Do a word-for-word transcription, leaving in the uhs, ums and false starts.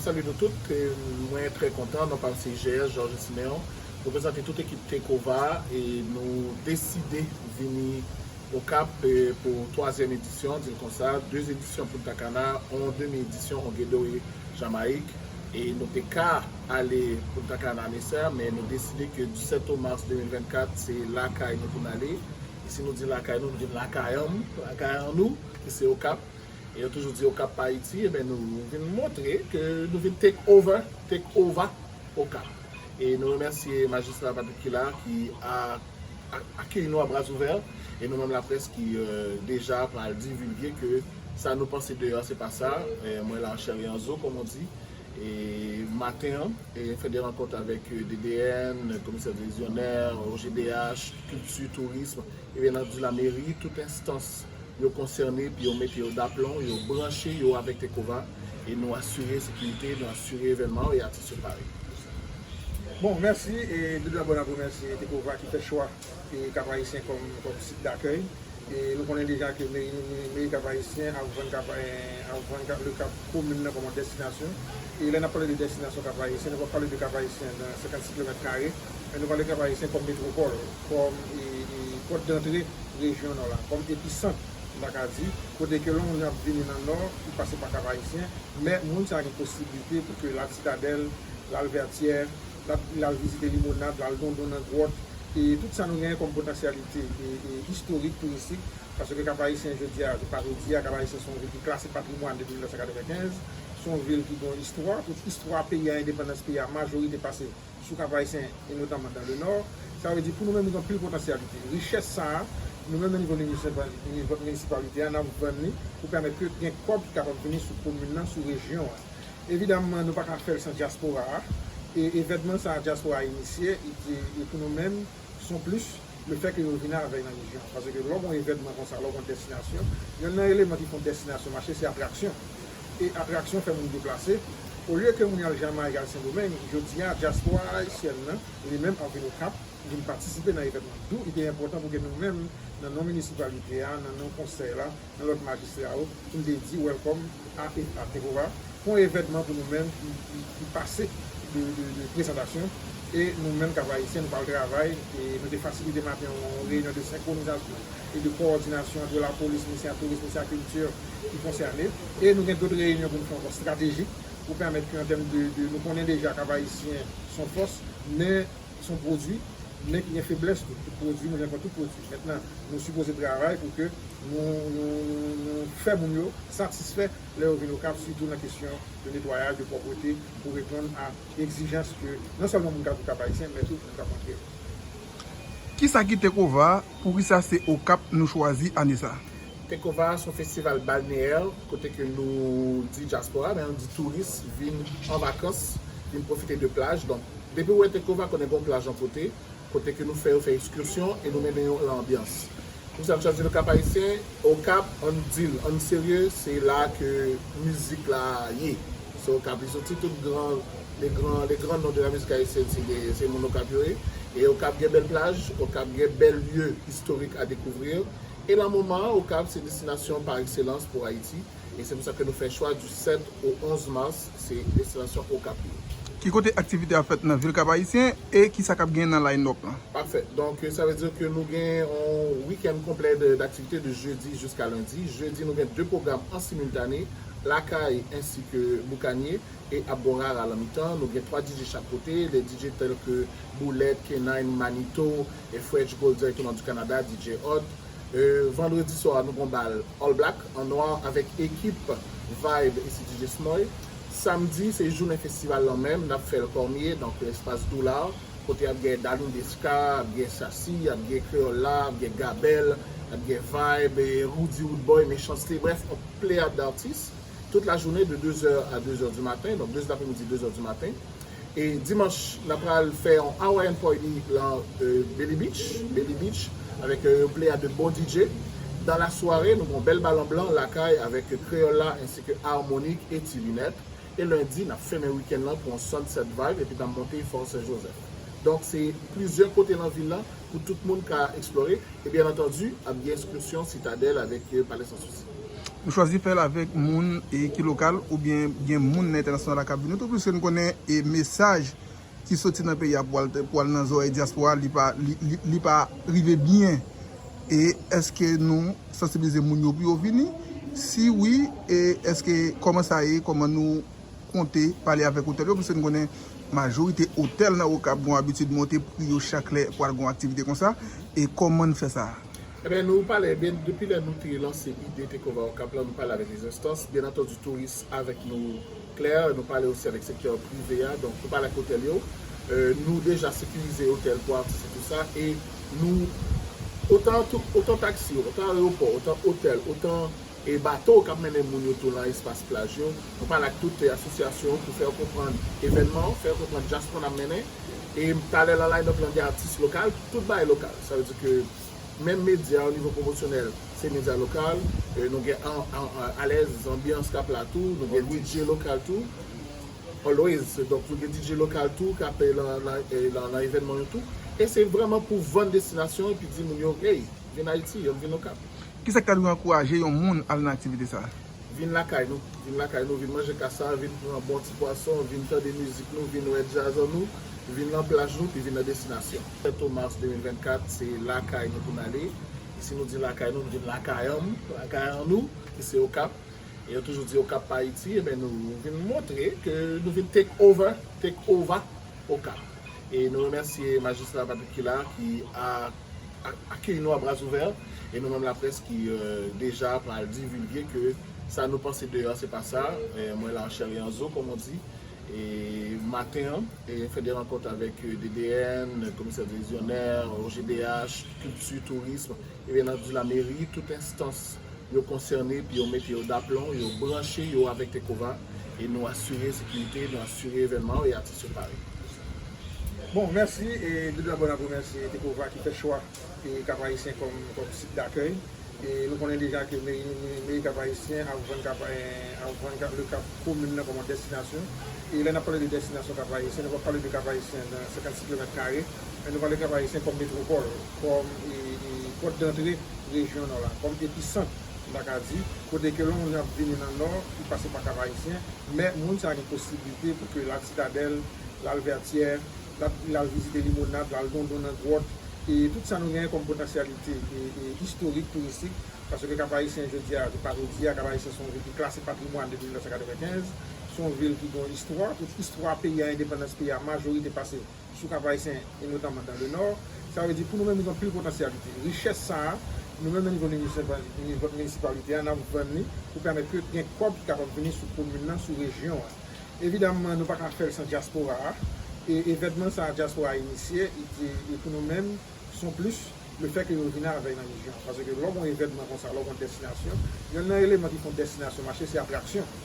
Salut nou tout, e mwen trè kontan, non pa m se J S, Georges Siméon, reprezante tout ekip Tekova, e nou deside vini Okap, e pou twazyèm edisyon, di l konsa, de edisyon Punta Cana, yon demi edisyon yon Gedo e Jamayik, e nou te ka ale Punta Cana ane sa, men nou deside ke di sèt o mas de mil vennkat, se lakay nou pou n ale, e si nou di lakay nou, nou di lakay an, lakay an nou, ki se Okap. E yo toujou di Okap pa Ayiti, ebyen nou vin montre ke nou vin take over, take over Okap. E nou remèsye majistra Patrick Kila ki a, a, akeyi nou a bra ouvè, e nou menm laprès ki e, deja pral divilge ke sa nou panse deyò se pa sa. E mwen la an chè e an zo, kòm on di. E maten an, e fè de rankont avèk e, D D N, komisè divizyonè, O G D H, kilti, tourism, ebyen n ap di lameri, tout enstans yo konsène, epi yo mete yo daplon, yo branche yo avèk Tekova, e nou asire sekirite, nou asire evènman yo, e atis yo pare. Bon, mèsi, e de dabò n ap remèsye Tekova ki fè chwa e Kap Ayisyen kòm, kòm sit dakèy. E nou konnen deja ke meri, meri, meri Kap Ayisyen ap vann Kap, e, ap vann Kap, le Kap komin nan kòm yon destinasyon. E lè n ap pale de destinasyon Kap Ayisyen, nou pa pale de Kap Ayisyen nan senkannsis kilomèt kare, men nou pale Kap Ayisyen kòm metwopòl, kòm e, e, pòt dantre rejyon Nò la, kòm episant, m ta ka di, kote ke lè yon moun ap vini nan Nò, li pase pa Kap Ayisyen, men moun sa gen posiblite pou ke l al Sitadèl, l al Vètyè, l al, l al vizite Limonad, l al Dondon nan gwòt, e tout sa nou genyen kòm potansyalite e, e istorik, touristik, paske Kap Ayisyen jodi a, se pa jodi a, Kap Ayisyen se yon vil ki klase patrimwàn depi mil nèf san katrevenkenz, se yon vil ki gen yon istwa, tout istwa peyi a, endepandans peyi a, majorite pase sou Kap Ayisyen, e notamman dans le Nord. Sa vle di, pou nou menm, nou gen anpil potansyalite. Richès sa a, nou menm nan nivo minisipal-, nivo minisipalite a, n ap vann li pou pèmèt ke gen kòb ki kapab vini sou komin nan, sou rejyon an. Evidamman, nou pa ka fè l san dyaspora a. E evènman sa a, dyaspora a inisye, e, e, e pou nou menm, se yon plis, le fè ke yo vin avè nan rejyon an. Paske lè w gen yon evènman konsa, lè w gen yon destinasyon, yonn nan eleman ki fè yon destinasyon mache, se atraksyon. E atraksyon fè moun deplase. Olye ke moun yo al Jamayik, al Sendomeng, jodi a, dyaspora ayisyèn nan, li menm ap vin Okap, vin patisipe nan evènman. Dou, li te enpòtan pou ke nou menm, nan non minisipalite a, nan non konsèy la, nan lòt majistra yo, pou n te di welcome a, a Tekova, pou yon evènman pou nou menm ki, ki, ki pase de, de, de prezantasyon. E nou menm Kap Ayisyen, nou pral travay, e nou te fasilite maten yon, yon reyinyon de senkronizasyon e de kowòdinasyon ant lapolis, ministè touris, ministè kilti ki konsène. E nou gen dòt reyinyon pou nou fè ankò estratejik pou pèmèt ke an tèm de, de, nou konnen deja Kap Ayisyen se yon fòs, men se yon pwodui, men ki gen feblès tou. Tout pwodui, nou gen kont tout pwodui. Mentnan, nou sipoze travay pou ke nou, nou, nou, nou fè moun yo satisfè lè yo vin Okap, sitou nan kesyon de netwayaj, de pwòpte, pou reponn a egzijans ke non sèlman moun k ap viv Kap Ayisyen, men tou moun k ap antre yo. Kisa ki Tekova? Poukisa se Okap nou chwazi ane sa? Tekova se yon festival balneyè kote ke nou di dyaspora, men nou di touris vin an vakans, vin pwofite de plaj. Donk, depi w wè Tekova, konnen gen yon plaj yon kote, kote ke nou fè yo fè ekskisyon e nou mennen yo nan anbyans. Poukisa nou chwazi le Cap Haïtien? Okap, ann di l, ann serye, se la ke mizik la ye. Se Okap li soti, tout gran, les grands, les grands noms de la musique haïtienne, se de, se moun Okap yo ye. E Okap gen bèl plaj, Okap gen bèl lye istorik a dekouvrir. E nan moman an, Okap se destinasyon par excellence pou Ayiti. E se pou sa ke nou fè chwa du sèt au onze mars, se destinasyon Okap li ye. Ki kote aktivite ap fèt nan vil Cap Haïtien e kisa k ap gen nan line-up lan? Pafè. Donk, sa vle di ke nou gen yon week-end konplè de, d'aktivite de jedi jiska lendi. Jedi, nou gen de pwogram an similtane, Lakay ensi ke Boukanye e ap gen yon rara nan mitan. Nou gen twa D J chak kote, de D J tèl ke Boulèt, K nine, Manito, e French Gold direkteman du Canada, D J Hot. E, vandredi swa, nou gen yon bal All Black, an nwa, avèk ekip Vibe e D J Smoy. Samdi, se jounen festival lan menm, n ap fè l kòmye, donk espas Doula, kote ap gen Darling Desca, ap gen Sassy, ap gen Kreyòl la, ap gen Gabèl, ap gen Vibe, e Roody Roodboy, Mechanste, brèf, yon pleyad d'atis. Tout la jounen de deux heures à deux heures du matin, donc deux heures de l'après-midi, deux heures du matin. E dimanch, n ap pral fè yon Hawaiian party lan e, Belly Beach, Belly Beach, avèk e, yon pleyad de bon D J. Dans la soirée, nou gen yon bèl bal an blan lakay avèk Kreyòl la ensi ke Harmonic e Ti Linèt. E lendi, n ap fèmen week-end lan pou yon sunset vibe epi n ap monte Fò Sen Jozèf. Donk, se plizyè kote lan vil lan pou tout moun ka eksplore. E byen antandi, ap gen ekskisyon Sitadèl avèk e, Palè Sansousi. Nou chwazi fè l avèk moun e ki lokal oubyen gen moun nan entènasyonal la k ap vini tou, piske nou konnen e mesaj ki soti nan peyi a pou al, pou al nan zòrèy dyaspora, li pa, li, li, li pa rive byen. E èske nou sansibilize moun yo pou yo vini? Si wi, e èske, kòman sa ye? Kòman nou konte pale avèk otèl yo? Piske nou konnen majorite otèl nan Okap gon abitid monte pri yo chak lè pral gon aktivite konsa. E kòman n fè sa? Ebyen, nou pale, ebyen, depi lè nou te lanse ide Tekova Okap la, nou pale avèk lèzenstans, byen antandi touris avèk nou klè, nou pale osi avèk sektè prive a, donk nou pale ak otèl yo. Euh, nou deja sekirize otèl pou atis e tou sa, e nou, otan, tout, otan taksi, otan ayewopò, otan otèl, otan e bato k ap mennen moun yo tou nan espas plaj yo. Nou pale ak tout asosyasyon pou fè yo konprann evènman, fè yo konprann dyaspora n ap mennen. E talè nan line-up lan gen atis lokal, tout bagay lokal. Sa vle di ke menm medya o nivo pwomosyonèl, se medya lokal. E nou gen an, an, an, alèz, anbyans k ap la tou, nou gen D J lokal tou. Always. Donk, nou gen D J lokal tou k ap, e, lan, lan, e, lan, lan evènman yo tou. E se vrèman pou vann destinasyon epi di moun yo, hey, vin Ayiti, vin Okap. Kisa k ta dwe ankouraje yon moun al nan aktivite sa a? Vin lakay nou, vin lakay nou, vin manje kasa, vin pran bon ti pwason, vin tande mizik nou, vin wè djaz an nou, vin nan plaj nou, pi vin nan destinasyon. Sèt mars de mil vennkat, se lakay nou pou n ale. E si nou di lakay nou, nou vin lakay an, lakay an nou, ki se Okap. E yo toujou di Okap pa Ayiti, ebyen nou vin montre ke nou vin take over, take over Okap. E nou remèsye majistra Patrick Kila ki a, a, akeyi nou a bras ouvè, e nou menm laprès ki, euh, deja pral divilge ke sa nou panse deyò se pa sa. E mwen la, chair et en os, comme on dit. E maten an, e fè de rankont avèk, euh, D D N, Komisè Divizyonè, O G D H, Kilti, Tourism, e byen antandi lameri, tout enstans yo konsène, pi yo mete yo daplon, yo branche yo avèk Tekova, e nou asire sekirite, nou asire evènman yo, e atis yo pare. Bon, mèsi, e de dabò n ap remèsye Tekova ki fè chwa e Kap Ayisyen kòm, kòm sit dakèy. E nou konnen deja ke meri, meri, meri Kap Ayisyen ap vann Kap, e, ap vann Kap, le Kap komin nan kòm yon destinasyon. E lè n ap pale de destinasyon Kap Ayisyen, nou pa pale de Kap Ayisyen nan senkannsis kilomèt kare, men nou pale Kap Ayisyen kòm metwopòl, kòm, e, e, pòt dantre rejyon Nò la, kòm episant, m ta ka di, kote ke lè yon moun ap vini nan Nò, li pase pa Kap Ayisyen, men moun sa gen posiblite pou ke l al Sitadèl, l al Vètyè, l al, l al vizite Limonad, l al Dondon nan gwòt, e tout sa nou genyen kòm potansyalite, e, e, istorik, touristik, paske Kap Ayisyen jodi a, se pa jodi a, Kap Ayisyen se yon vil ki klase patrimwàn depi mil nèf san katrevenkenz, se yon vil ki gen yon istwa, tout istwa peyi a, endepandans peyi a, majorite pase sou Kap Ayisyen, e notamman dans le Nord. Sa vle di, pou nou menm, li gen anpil potansyalite. Richès sa a, nou menm nan nivo minisipal-, nivo minisipalite a, n ap vann li pou pèmèt ke gen kòb ki kapab vini sou komin nan, sou rejyon an. Evidamman, nou pa ka fè l san dyaspora a. E evènman sa a, dyaspora a inisye, e, e, e pou nou menm, se yon plis, le fè ke yo vin avè l nan rejyon an. Paske lè w gen yon evènman konsa, lè w gen yon destinasyon, yonn nan eleman ki fè yon destinasyon mache, se atraksyon.